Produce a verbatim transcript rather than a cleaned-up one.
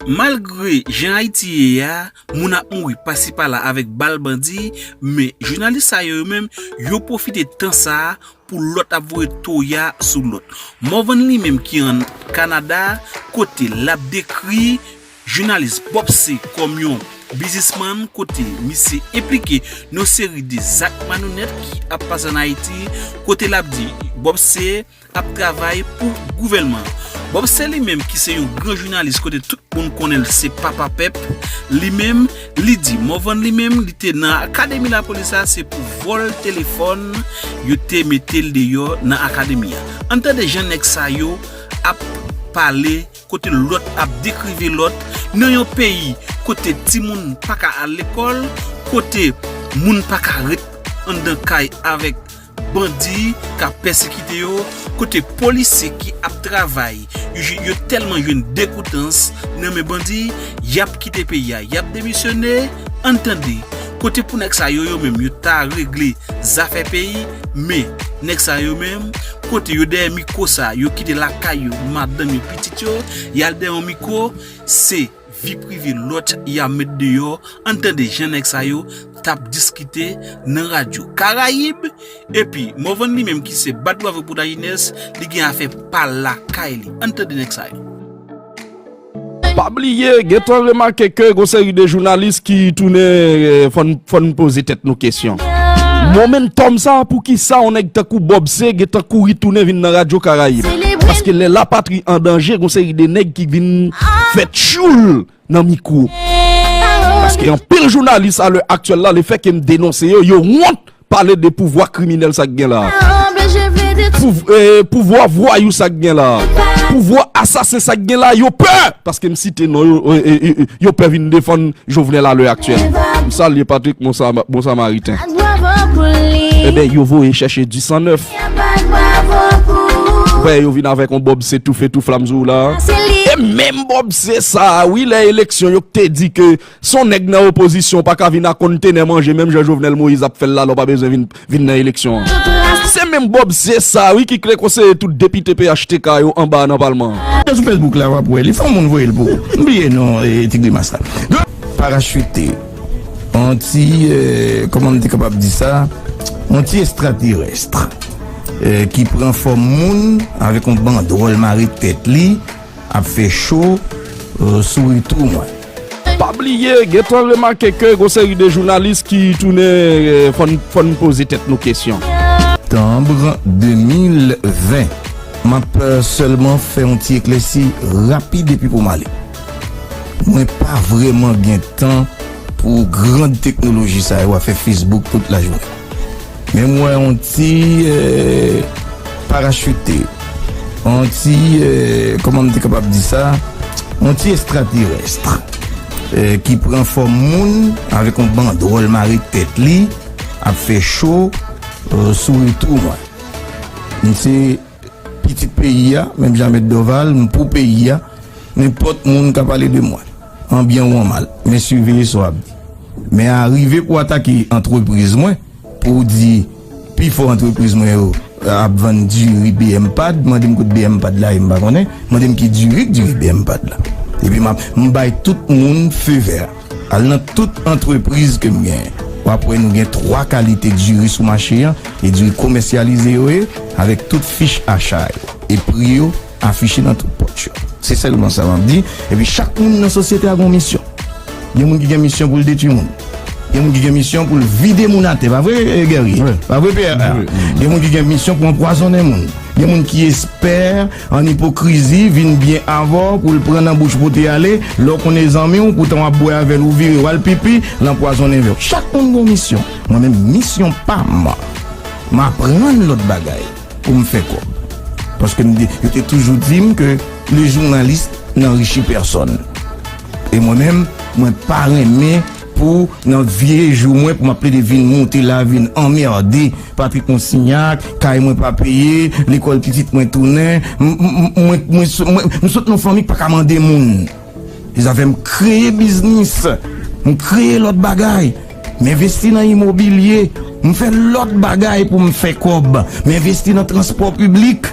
Malgre jan Ayiti ye a, moun ap mouri pasi pala avèk bal bandi, men jounalis sa yo, yo menm, yo pwofite tan sa a pou lòt ap voye toya sou lòt. Morvan li menm ki an Kanada, kote l ap dekri jounalis Bob C kòm yon biznismann, kote misye enplike nan yon seri de zak malonèt ki ap pase an Ayiti, kote l ap di Bob C ap travay pou gouvènman. Bob C li menm ki se yon gran jounalis kote tout moun konnen l se papa pèp, li menm, li di Morvan li menm li te nan akademi lapolis la, se pou vòl telefòn yo te mete l deyò nan akademi a. Ann tande jan nèg sa yo ap pale, kote lòt ap dekrive lòt, nan yon peyi kote timoun pa ka al lekòl, kote moun pa ka ret anndan kay avèk bandi k ap pèsekite yo, kote polisye ki ap travay, yo, yo tèlman jwenn degoutans nan men bandi, y ap kite peyi a, y ap demisyone. Ann tande, kote pou nèg sa yo, yo menm, yo ta regle zafè peyi, men nèg sa yo menm, kote yo dèyè mikwo sa, yo kite lakay yo, madanm yo, pitit yo, y al dèyè yon mikwo, se vi prive lòt y ap met deyò. Ann tande jan nèg sa yo t ap diskite nan radyo Karayib. Epi Morvan li menm ki se bat bravo pou lajinès, li gen afè pa lakay li. Ann tande nèg sa yo. Pa bliye, gentan remake ke gon seri de jounalis ki tounen, eh, fò n, fò n poze tèt nou kesyon. Momentòm sa, poukisa yon nèg tankou Bob C gentan kouri tounen vin nan radyo Karayib? Paske lè lapatri an danje, gon seri de nèg ki vin fè tchoul nan mikwo. Paske anpil jounalis a lè aktyèl la, lefè ke m denonse yo, yo wont pale de pouvwa kriminèl sa k gen la. Pouv-, eh, pouvwa vwayou sa k gen la. Pouvwa asasen sa k gen la, yo pè! Paske m site non yo, eh, eh, eh, eh, yo pè vin defann Jovenel a lè aktyèl. M salye Patrick, bon sa-, bon samariten. Ebyen, yo voye chèche di san nèf. Wè, yo vin avèk yon Bob C toufe tou flam sou la. E menm Bob C sa, wi, lè eleksyon, yo te di ke se yon nèg nan opozisyon pa ka vin ak kontenè manje, menm jan Jovenel Moïse ap fè l la, lè w pa bezwen vin, vin nan eleksyon an. Se menm Bob C sa, wi, ki kle konseye tout depite P H T K yo anba nan palman an. Sou Facebook la, w ap wè li, fò moun voye l pou ou. M bliye non, eh, ti grimas la. Parachite. On ti, eh, kòman m te kapab di sa? On ti estraterès, eh, ki pran fòm moun avèk on bandwòl mare tèt li, ap fè cho, eh, sou retou mwen. Pa bliye, gentan remake ke gon seri de jounalis ki tounen, eh, fò n, fò n poze tèt nou kesyon. Septanm de mil ven, m ap, eh, sèlman fè on ti eklèsi rapid epi pou m ale. Mwen pa vrèman gen tan pou grand teknoloji sa yo a fè Facebook tout lajounen. Men m wè on ti, eh, parachite, on ti, eh, kòman m te kapab di sa? On ti estraterès, eh, ki pran fòm moun avèk on bandwòl mare tèt li, ap fè cho, eh, sou retou mwen. M se pitit peyi a, menm jan Mèt Dòval, m pou peyi a. Nenpòt moun ka pale de mwen, an byen ou an mal, men siveye sa w ap di. Men a rive pou atake antrepriz mwen, pou w di pifò antrepriz mwen yo ap vann diri B M Pad, mande m kote B M Pad la ye, m pa konnen, mande m ki diri k diri B M Pad la. Epi m ap, m bay tout moun fe vè. Al nan tout antrepriz ke m genyen, w ap wè nou gen twa kalite diri sou mache an, e diri komèsyalize yo ye, avèk tout fich acha yo, e pri yo afiche nan tout pòch yo. Se sèlman sa m ap di. Epi chak moun nan sosyete a gen yon misyon. Gen moun ki gen misyon pou l detwi moun. Gen moun ki gen misyon pou l vide moun atè. Pa vre, eh, Guerrier? Wi. Pa vre, Pierre? Wi, wi. Gen moun ki gen misyon pou anpwazonnen moun. Gen moun ki espè, an ipokrizi, vin byen avè w pou l pran nan bouch pote ale. Lè w konnen zanmi w, poutan w ap bwè avè l, ou vire w al pipi, l anpwazonnen vè w. Chak moun gen yon misyon. Mwen menm, misyon pa m, m aprann lòt bagay pou m fè kòb. Paske m te, yo te toujou di m ke le journaliste n'enrichit personne. E mwen menm, mwen pa renmen pou nan vye jou mwen, pou m ap plede vin monte la, vin anmède Patrick Monsignac, kay mwen pa peye, lekòl pitit mwen tounen, m, m, m, mwen, mwen, mwen, m sot nan fanmi k pa ka mande moun. Se zafè m kreye biznis, m kreye lòt bagay, m envesti nan imobilye, m fè lòt bagay pou m fè kòb, m envesti nan transpò piblik,